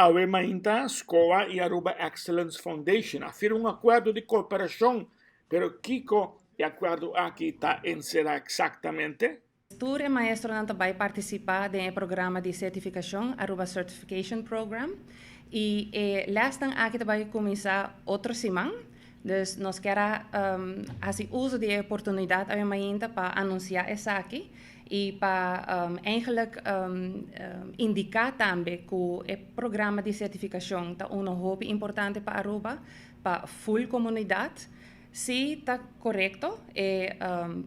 Awe mainta, SCOA y Aruba Excellence Foundation a firma un acuerdo di cooperacion, pero kico e acuerdo aki ta encera exactamente? Tur e maestronan ta bay participa den e programa di certificacion Aruba Certification Program y e lesnan aki ta bay cuminsa otro siman. Dus nos kier a haci uso di e oportunidad awe mainta pa anuncia esaki y pa eigenlijk indica tambe cu e programa di certificacion ta uno hopi importante pa Aruba, pa full comunidad. Si ta corecto, e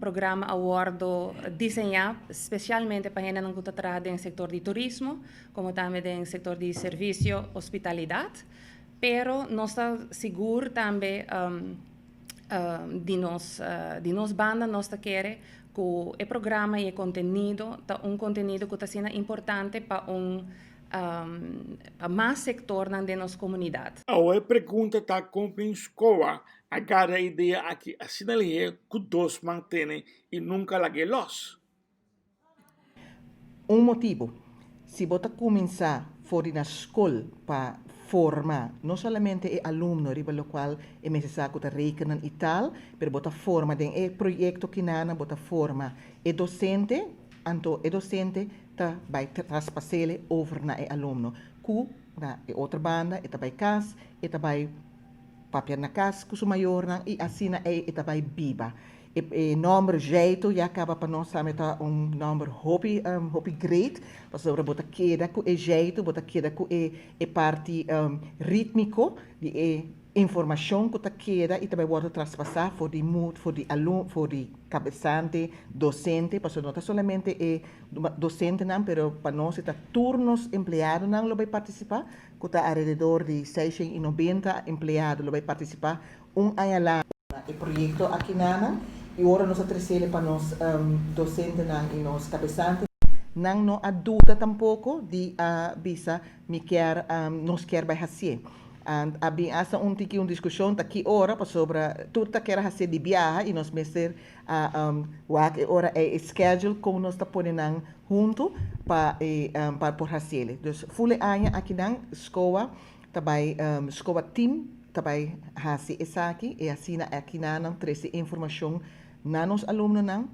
programa a wordo diseña specialmente pa hendenan cu ta traha den sector di turismo, como tambe den sector di servicio, hospitalidad. Pero nos ta sigur tambe di nos banda nos ta kere cu e programa y e contenido ta un contenido cu ta asina importante pa mas sectornan den nos comunidad. E pregunta ta con SCOA a gara e idea aki asina lihe cu dos man tene y nunca lag'e los. Un motibo, si bo ta cuminsa for di na scol pa forma no solamente e alumno riba locual e mester cu ta rekenen y tal, pero bo ta forma den e proyecto kinana, bo ta forma e docente, anto e docente ta bay traspas'e over na e alumno. Cu na e otro banda, e ta bay cas, e ta bay papia na cas cu su mayornan y asina e ta bay biba. E nomber Jeito ya caba pa nos tambe ta un nomber hopi great, pasobra bo ta keda cu e jeito, bo ta keda cu e parti ritmico di e informacion cu ta keda y tambe wordo traspasa for di mood, for di alumno, for di cabesante, docente, pasobra no ta solamente e docentenan, pero pa nos ta tur nos empleadonan lo bay participa, cu ta alrededor di 690 empleado lo bay participa un aña largo. E proyecto aki nan y ora nos a trece pa nos docentenan y nos cabesante nan no a duda tampoco di a bisa mi kier, nos kier bay haci'e. And a bin hasta un tiki un discusion ta ki ora, pasobra tur ta kier haci di biaha y nos mester a wak e ora e schedule con nos ta pone nan hunto pa por haci'e. Dus full aña aki nan SCOA ta bay, SCOA team ta bay haci esaki y asina aki nan trece informacion na nos alumnonan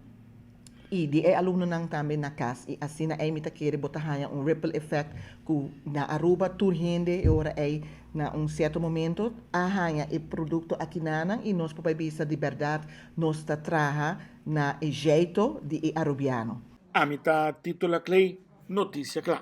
y di e alumnonan tambe na cas, y asina ey mi ta kere bo ta haya un ripple effect cu na Aruba tur hende e ora ey na un cierto momento a haya e producto aki nanan y nos por bisa di berdad nos ta traha na e jeito di e arubiano. Ami ta Tito Laclay, Noticia Cla.